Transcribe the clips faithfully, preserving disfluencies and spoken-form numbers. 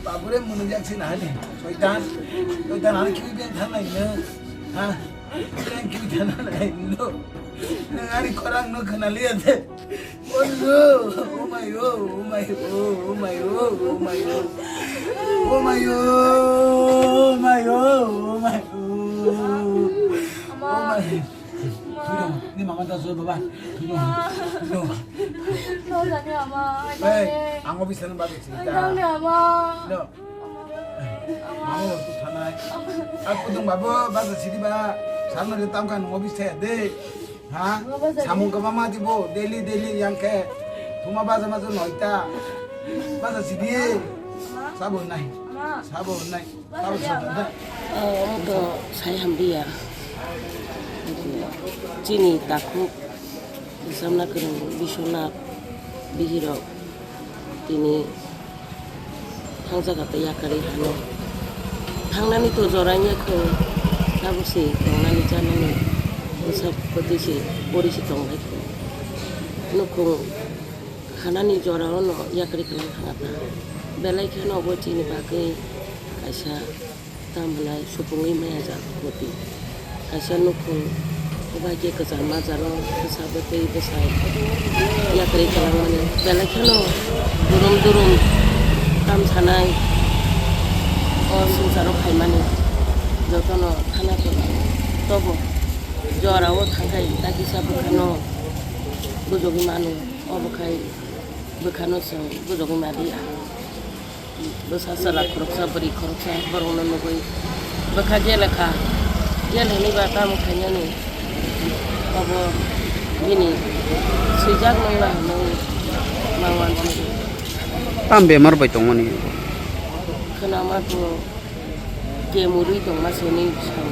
Babure mwnwi jak se nahani. Soitan. Soitan, ano kiwi beng thangnai no. Ha? Beng kiwi thangnai no. Nang ani khorang no khna liya de. Oh no. Oh my oh, oh my oh, oh my oh, oh my oh. Oh my oh, oh my oh, oh my oh. Oh my. Thwi rw, ni mama da joi baba. Thwi rw. Thwi rw. Nolani ama, Hey, nolani. Ang office thani baba sini Ay, da. Nolani ama. No. Mama waktu thanai. Aku dong baba baba sini ba. Sana de tam kan office thaya de. Ha? Baba sini. Samung kama mati bo daily daily yang ke. Tuma baba sama tu noita. Baba sini. Ama. Sabo nai. Ama. Sabo nai. Abo to sai hamliya. Chini takhuk samna kwrwng Biswanath bihirok tini thangjaga tei yakarwi hano. Thangnani to jora wngya kho, tabuk se tongnani chanani bwsa bwtwi se pori se tongbai kho. Nukhung khanani jora ono yakarwi kwlwng thangata. Belai kheno bo chini bagwi kaisa. Tamo hwnai supungwi maya jak kwtwi. Kaisa nukhung, o bai khe kwchar majaro bwsa bwtwi bwsai yakarwi kwlangmani. Belai kheno durum durum tam sanai o swngcharo phaimani. Jotono thana khe tobo jorao thangkhai ta kisa bwkhano gujogwi mano, obo khai bwkhano chwng gujogwi madi. Bwsa chwla khoroksa, bwrwi khoroksa, borokno nugwi bwkha gele kha. Gele hwnwi ba tamo khainani? Obo bini swijak nangla hwnwi ma uansukgo. Tam bemar bai tongmani? Khwnama to kemurwi tongma se hwnwi sao.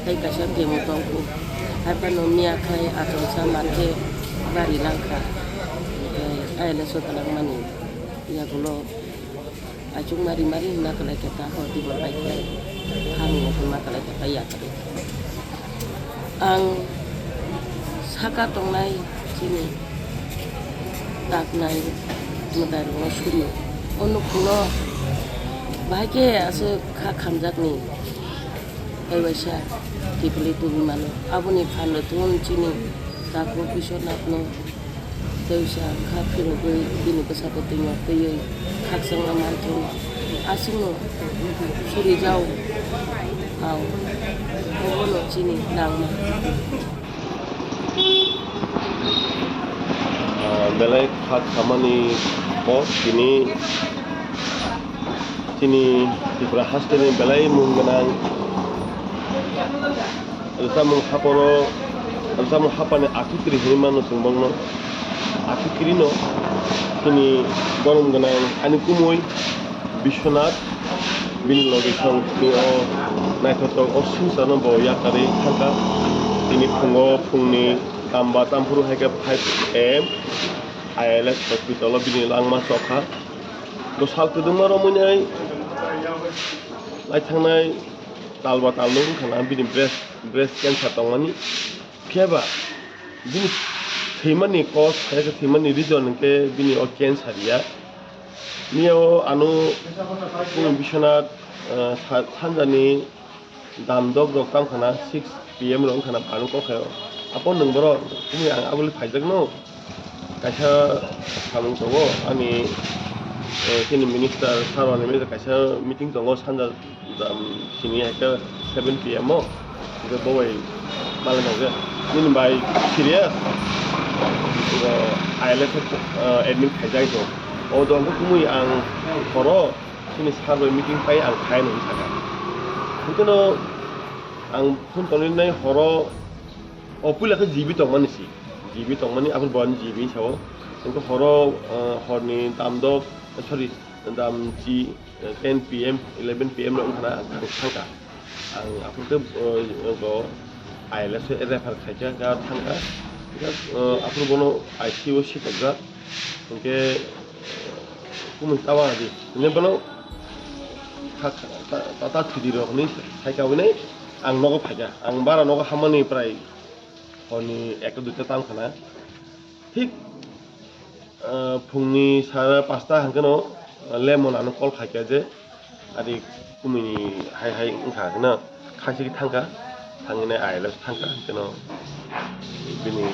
Hai kaisa bemuk tongkhu. Hai phano miya khai achomsa mankhe bari langkha. Ai L S o talangmani yagulo achukma rimari hwnna kwlai khe ta ho tibor bai khe hamya hwnma kwlai khe ta yakarwi. Ang saka tongnai chini taknai mwtai rokno suri o nukhungno bahai khe aswk kha khamjakni. Tei waisa kiphilwi tubui mano. Aboni phan rwthwng chini takhuk Biswanathno tei waisa kha phirogwi bini bwsakhe twino twiwi khakchangma manthung. Aswkno surijao ang obono chini nangma. Ah, belai kha khamani kok tini chini Tripura hasteni belai mung gwnang rwchapmung haporo, rwchapmung hapani athukiri hinwi mano chwng bongno. Athukirino chini borom gwnang ani kumui Biswanath bini logi song tini o naithotok o swngcharno bo yakarwi thangkha. Tini phungo phungni tamba tamphuru hai khe five M I L S hospital o bini langma chokha. Bo sal kwdwma romwi nai lai thangnai tal ba tal nung wngkha na bini breast, breast cancer tongmani. Phiya ba bini thwimani cause hai khe thwimani reason hwnkhe bini o cancer ya. Miya o ano chini Biswanath, ah, sa-, sanjani damdok rok tang khana six P M rok wngkha na phano kok khaio. Apo nwng borok chini ang aboni phaijak no kaisa samung tongo ani, eh, chini minister sir rokni kaisa meeting tongo sanja jam sini hai khe seven P M o hwnkhe bo bai malai thangkhe nini bai serious, I L S o, eh, admit khaijak to. O jora hwnkhe kumui ang horo chini sir bai meeting pai ang khai nai sakha. Hwnkhe no ang phone tongwi nai horo o puila khe G B tongmani si. G B tongmani aboni bo ani G B sao. Hwnkhe horo, eh, horni damdok, sorry, damchi, eh, ten P M, eleven P M rok wngkha na ang thangkha. Ang aphuru khe, eh, bo I L S o refer khaikha, ga thangkha. Ga, eh, aphuru bono I C U o sitokjak. Hwnkhe, eh, kumui tawa di. Hwnkhe bono kha-, kha-, ta, ta, ta thwidi rok hinwi saikha hwnwi ang nogo phaikha. Ang bara nogo hammani prai horni ekta duita tang khana. Thik, ah, phungni sara pasta hwnkhe no, ah, lemon ano call khaikha je, ari kumui ni hai hai wngkha hwnkhe no khaisiki thangkha, thangwi nai I L S thangkha hwnkhe no bini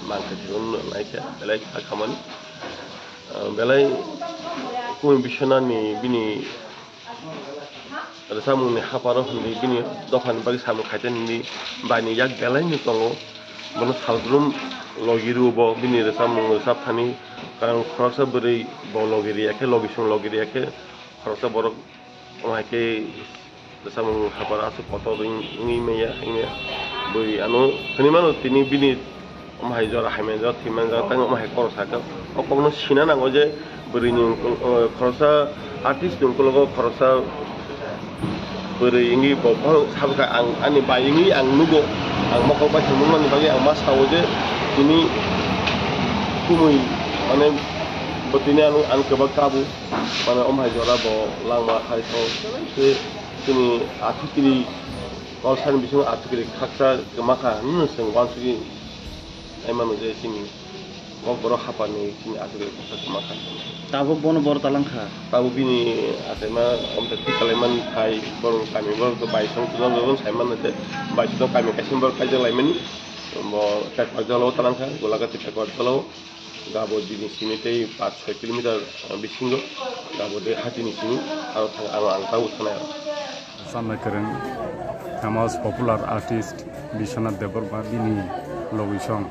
mangkha siro naikha belai kha khamani, ah, belai kumui Biswanath ni bini rwchapmungni haparo hwnwi bini dophani bagwi samung khaitani hwnwi baini yak belaino tongo. Bono salbrum logi rwo bo bini rwchapmung rwchap thani, karon khoroksa bwrwi bo logi rwya khe, logi song logi rwya khe khoroksa borok omo hai khe rwchapmung haparo aswk kotor wng-, wngwi manya, wngya. Bui ano hwnwi mano tini bini omo hai jora hamya jora thwimani jora tang omo hai khoroksa khe o kokno sina nango je bwrwini ungkul, o, khoroksa artist ni ungkulogo khoroksa bwrwi wngwi bo phano sabokha ang ani bai wngwi ang nugo ang mokol bai thwngmani bagwi ang ma sao je tini kumui mane bo tini ano ang kwbak kabo mane omo hai jora bo langma hai kho tei chini athukiri kolsani bisingo athukiri khaksa kwmakha hwnwi chwng uansugwi naimano je chini Kokborok hapani chini aswk rwkha kwma kha. Tabuk bono boro talang kha. Tabuk bini achaima omtwi thwi kalaimani khai borok kami borok baisong tong saimano je baisong kami kaisa borok kaijak laimani. Bo Tekwar jolo talang kha, Golagati Tekwar jolo. Gabo bini simi tei paanch soi kilometer bisingo gabo de hatini simi aro thang ang ang tabuk thanai. Chamai kwrwng, famous popular artist Biswanath Debbarma bini logwi song.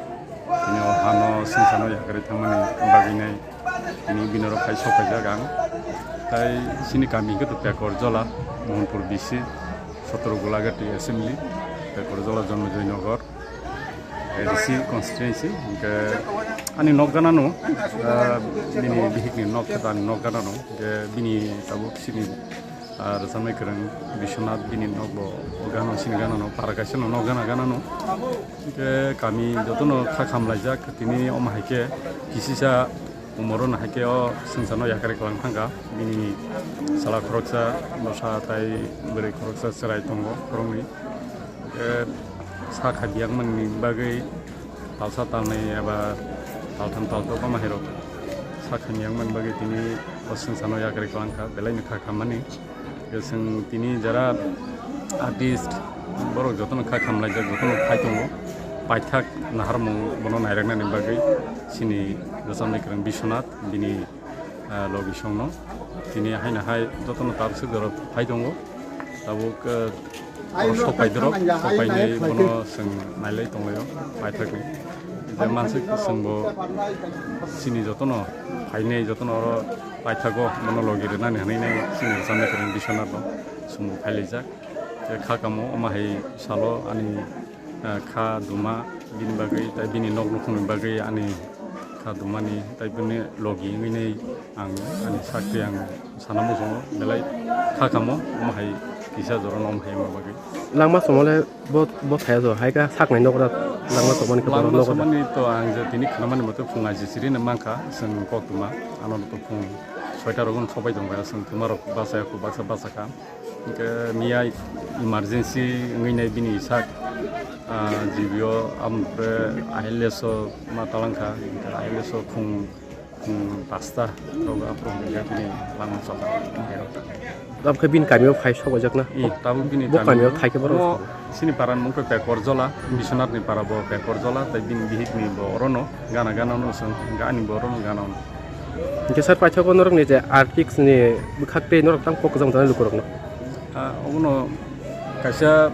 Bini o hano swngcharno yakarwi thangmani bagwinai tini bini oro phai sok phaijak ang. Tai chini kami hwnkhe to Pekor Jola, Mohanpur D C, Sotro Golagati Assembly, Pekor Jola Janmajoi Nagar, A D C constituency. Hwnkhe ani nok ganano, ah, bini bihikni nok khe ani nok ganano, hwnkhe bini tabuk chini Ah, rwchapnai kwrwng Biswanath bini nokbo o gana sini gana no para kaisa no nok gana gana no. Hwnkhe kami jotono kha khamlaijak tini omo hai khe kisisa umoro no hai khe o swngcharno yakarwi kwlang thangkha. Bini chwla khoroksa bwsa tai bwrwi khoroksa chwrai tongo khoroknwi. Hwnkhe sa khaibiyang manni bagwi talsa talnwi eba taltham taltok omo hai rok sa khaibiyang manni bagwi tini o swngcharno yakarwi kwlang kha belai no kha khammani. Chwng tini jara artist borok jotono kha khamlaijak, jotono phai tongo. Paithak naharmung bono nairaknani bagwi chini rwchapnai kwrwng Biswanath bini, ah, logi songno. Tini haino hai jotono tabuk se jorok phai tongo. Tabuk, ah, sopai dorok, sopainai bono chwng nailai tonglaio paithakni. Je mansuk chwngbo chini jotono phainai jotono oro paithago bono logi rwnani hwnwi nai chini rwchapnai kwrwng Biswanath no chwngbo phailaijak. Je kha kamo omo hai salo ani, ah, kha duma bini bagwi tai bini nok nukhungni bagwi ani kha dumani tai bini logi wngwi nai ang ani sakti ang sana muchungo belai kha kamo omo hai kisa jora no omo hai ma bagwi. Langma somole bo, bo thaya jo hai kha saknai nokra langma somani khe borok Langma nokra. Somani to ang je tini khwnamani mote phung aji siri no mankha chwng kok tuma ano to phung soita rogo no sobai tongkha chwng tuma rok bachaya kho baksa bachakha. Hwnkhe miya emergency wngwi nai bini sak, ah, G B o amokhe I L S o ma talangkha, hwnkhe I L S o khung, khung pasta rok aphuru hwnkhe bini langma chokha. Tabukhe bini kamio phai sobaijak na? I, tabuk bini Bo kamio kamio thaikhe borok bo sini paran mungkhe Pekor Jola, Biswanath ni para bo Pekor Jola, tai bini bihik ni bo orono gana gana no chwng, ani bo orono gana no. Hwnkhe sir, paithago norokni je artist ni bwkhak tei norok tang kok kwchang kwchang lukurokno? Ah, obono kaisa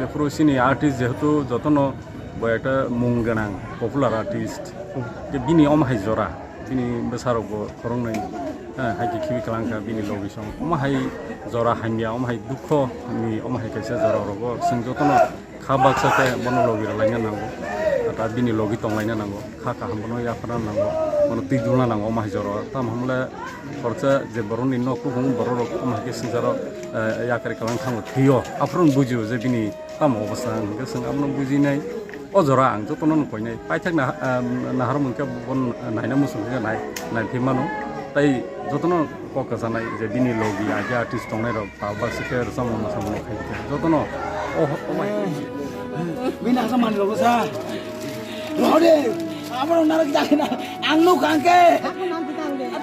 jephuru chini artist jehetu jotono bo ekta mung gwnang popular artist. Hmm. Tei bini omo hai jora, bini bwsarokbo khoroknwi, eh, hai khe khibi kwlangkha bini logi song. Omo hai jora hamya, omo hai dukho ni, omo hai kaisa jora rogo chwng jotono kha baksa khe bono logi rwlaina nango, ta bini logi tonglaina nango, kha kaham bono yapharna nango, bono twi dulna nango omo hai jora. Tamo hwnle khoroksa je borokni nok kuphung borok rok omo hai khe swngcharo, eh, yakarwi kwlang thango thwio. Aphuru bujio je bini tamo obostha hwnkhe chwng abono bujinai. O jora ang jotono no koinai. Paithak na, ah, naharmung khe bo naina muchung khe nai, nai phi mano. Tai jotono kok kwchanai je bini logi age artist tongnai rok. Tabuk se khe rwchapmung mwchapmung khaikhe jotono. Oh, oh my. Bini asa mani rogo sa. Rode, abo narok jakina. Ang nuk angke.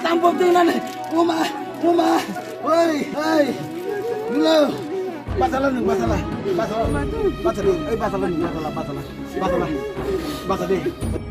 Tampo tu nane. Uma, uma. Oi, oi. Hello. Basala nung, basala. Basala. Basala. Oi, basala nung, basala, basala. Basala. Basala.